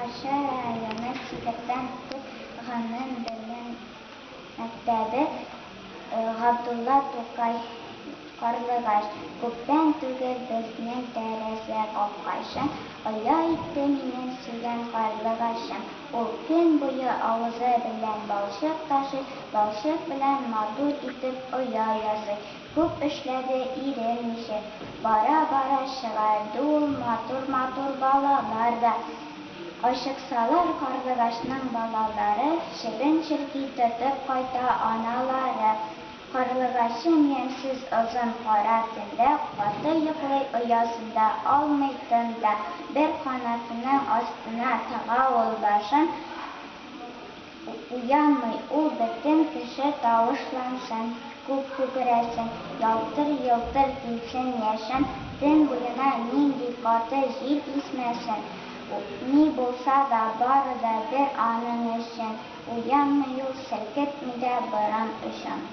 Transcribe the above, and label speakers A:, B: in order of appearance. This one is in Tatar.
A: Арча районы Сидектан төп гомум-белем мәктәбе Габдулла Тукай Карлыгач. Күптән түгел безнең тәрәзә капкачын Оя итте минем сөйгән карлыгачым. Ул көн буе авызы белән балчык ташый, Балчык белән матур итеп оя ясый. Күп эшләде иренмичә. Бара-бара чыгарды ул матур-матур балалар да. Ачыксалар карлыгачның балалары, Чебен-черки тотып кайта аналары. Карлыгачым ямьсез озын кара төндә Каты йоклый оясында, алмый тын да. Бер канатының астына тыга ул башын, Уянмый ул бөтен кеше тавышлансын, Күк күкрәсен, ялтыр-йолтыр килсен яшен, Төн буена нинди каты җил исмәсен, Ни булса да, бары да бер аның өчен. Уянмый ул, селкетми дә борын очын.